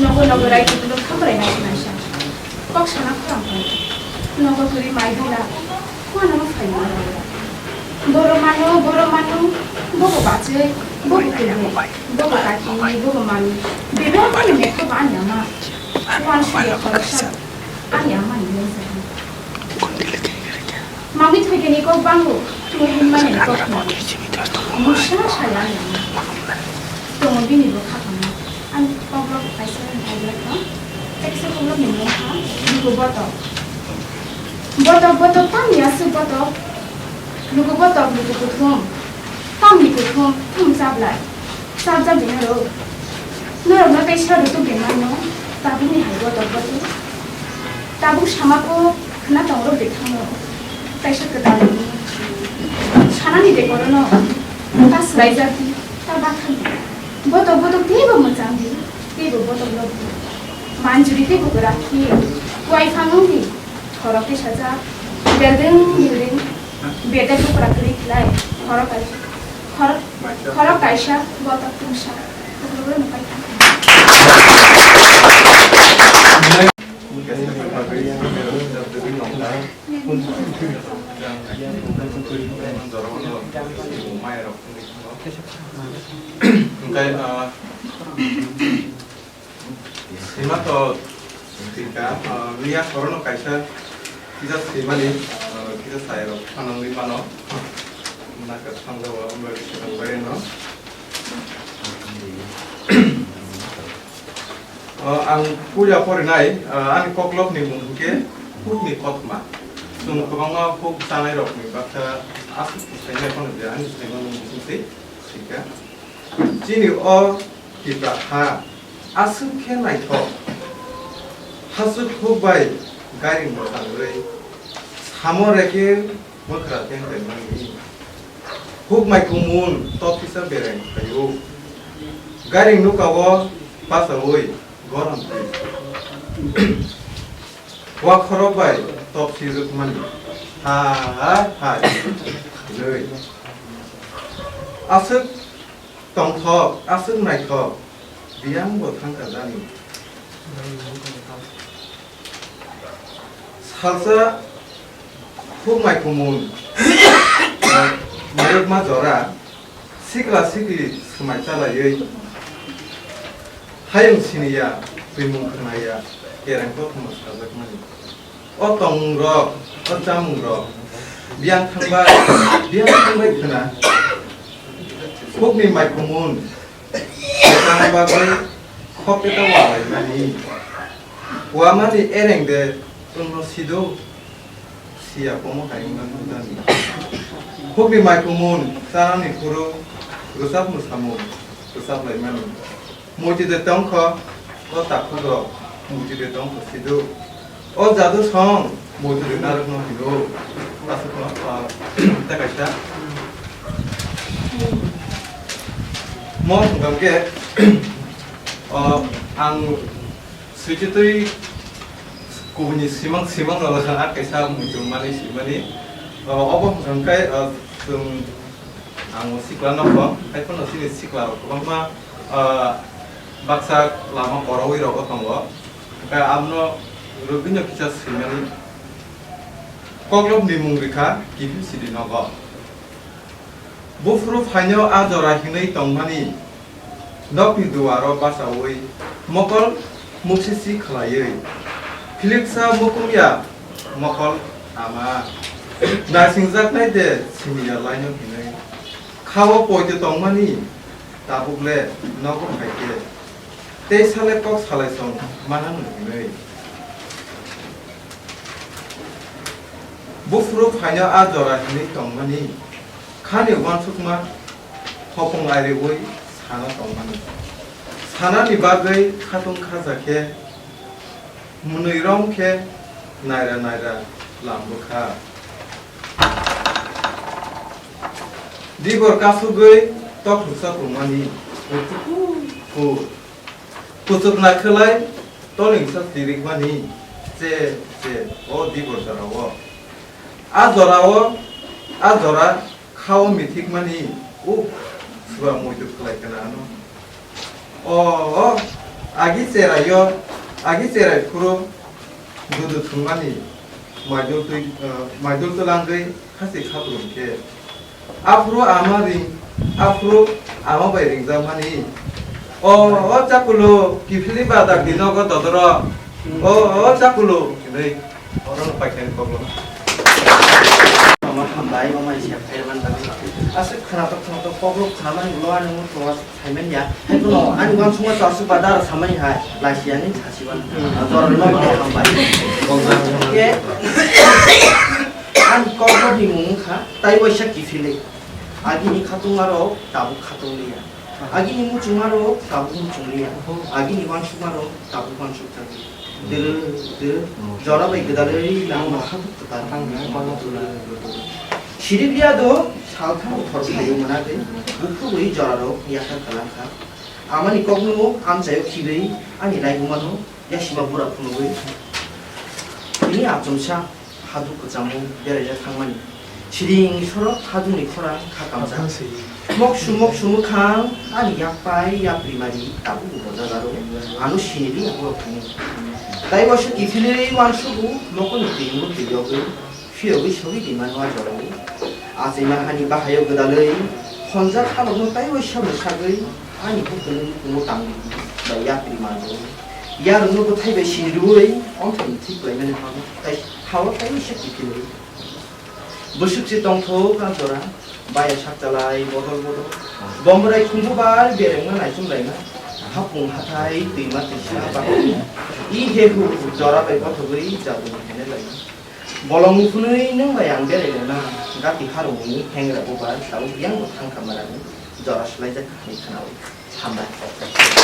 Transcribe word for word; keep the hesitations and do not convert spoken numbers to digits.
Nogo nogo rai kutung khabrai nai naisa. Kok sana khorang khorang. Nogo turi mai dila. Kuano no phai. Boro mano, boro mano. Bobo bache, bobo kene, bobo kaki, bobo mani. Bebe ani mekho ba ani ama. Kuan suya khoroksa. Ani ama ni. Mami thwikeni kok bango, twi hinmani kok no. Musa saya ni. Tongo bini bo khapang. Ani kok rok kaisa ni kok rok no. Teksa kok rok ni mung ha, lugu botok. Botok, botok, tam ya su botok. Lugu botok, lugu kuthum. Tam ni kuthum, tam chablai. Chap jak di norok. Norok no tei sa rutuk de mano. Tabuk ni hai botok botok. Tabuk sama ko khna tong rok de thango. Kaisa kwtal ni. Sana ni de koro no. Ta swlai jak di. Ta bakhan. Botok botok teibo mwchang di. Teibo botok lok di. Manjuri teibo kwrak di. Kwai phang wng di. Thorok tei sajak. Building building. Bedek bukra kwrwi khlai. Khorok kaisa. Khorok Khorok kaisa, botok tungsa. Bukhuk rok no paikha. Hingke, ah, Sima to sika, ah, miya sorono kaisa kisa simani, ah, kisa sai rok phanangwi mano. Naka thangjao, amrok sika bai no. Ah, ang puila porinai, ah, ani koklopni mung hwnkhe hukni kothoma. Chwng kwbangma huk chanai rokni baksa aswk swinai phano je ani swinai mung hwnkhe sika. Chini o Tipra ha aswk khe naithok, hachwk huk bai gairing mwchangwi, samo reke mwkhra teng teng mani. Huk mai kumun topisa bereng phaio, gairing nukao bachaui gorom twi. Wakhorok bai topsi rwkmani ha ha hinwi. Aswk tongthok, aswk naithok, biyang bo thangkha jani. Salsa hukmai kumun, mayokma jora, sikla sikli swmai chalaiwi, hayung siniya, twimung khnaya, kereng kothoma sajakmani. O tongmungrok, o chamungrok, biyang thangbai, biyang thangbai khna, hukni mai kumun, tang bagwi khok keta walaimani. Wamani ereng de wngno sido, siya komo hai wngna nukjani. Hukni mai kumun, chanani phuru, rwchapmung samung, rwchaplaimani. Muitu de tongkho, o takhuk rok, muitu de tongkho sido. O jadu song, muitu de narwkno hino. Aswkno, ah, tei kaisa. Mo hwnkha khe, ah, ang switwi twi kubuni simang, simang no kaisa muitu mani simani. Ah, obo hwnkha khe, ah, chwng Ang o sikla no kho, hai phano chini sikla rok kwbangma, ah, baksa lama korowi rogo tongo. Hwnkhe amno rwgwino kisa swimani. Koklopni mung rikha kiphil sidi nogo. Buphuru phaino a jora hinwi tongmani. Nokni duaro bachaui mokol muksisi khlaiwi, philiksa mukumya mokol ama naisingjaknai de simiya laino hinwi, khao poito tongmani tabukle nogo phaikhe, tei sale kok salaisong mananw hinwi. Buphuru phaino a jora hinwi tongmani, khani uansukma hopung airiui sana tongmani. Sanani bagwi khatung khaja khe, mwnwi rom khe naira naira lambwkha. Dibor kasugwi tokhuksa tongmani, kuchuku ku. Kuchuk naikhlai tolingsa tirikmani che che o dibor jorao. A jorao, a jora khao mithikmani, uh, sua muitu khlai kana ano. O, o, agi cheraio, agi cherai phuru dudu thwngmani maidul twi, eh, maidul twlangwi khasi khaprung khe. Aphuru ama ring, aphuru ama bai ringjakmani. O, o chakulu, kiphilwi badak di nogo dodoro. O, o chakulu, hinwi orono paikani koklo. Ama hambai, ama isi khairman bagwi. Aswk khwnatok khwnatok koklo khwnamani ulo ani muthungo. Saimanya, hai kuno ani uansukma chwrasu badar samani hai, laisi ani sasiban. Hmm. Jorani ma bwrwi hambai. Ke, ani kokborni mung wngkha, tai waisa kiphilwi. Agini khatungmarok tabuk khatung liya. Agini muchungmarok tabuk muchung liya. Agini uansukmarok tabuk uansuk thangwi. Dwrw, dwrw, jora bai gwdalwi langma habukkhe kwtal. Sirikliya do salthang thorkhaio mwnatwi, bukhugwi jorarok yakar kwlangkha. Amani kokno amchaio khibwi ani laibumano yasima bura phunugwi. Tini achomsa haduk kwchamo beraijak thangmani. Siring sorok hadukni khorang kha kamsa. Moksu moksu mwkhang ani yak pai yapri mari tabuk bo bojagaro. Ano sinili borok thani. Tai waisa kiphilwi uansugo mokoni twi wngwi twi yogwi phiyogwi sogwi twi mano a jorao. Achaima hani bahaio gwdalwi honjak halokno tai waisa mwsagwi ani bukhukni kumo tangwi bai yapri manjao. Yarwkno bwthai bai sinirwi omthai thwi klaimani hao tai hao tai waisa kiphilwi. Bwswk se tongthok a jora, baya sak chalai bodol bodol. Bombrai khumbu bar berengma naichom laima. Hapung hathai twima twisa bakwi. I he hu jora bai bothogwi jaduni hene laima. Bolong phunui nwng bai ang berai rwna, gati harungni hengra bubar tau yang bo thang kha marani jora swlaijak hai khwnaui. Hambai.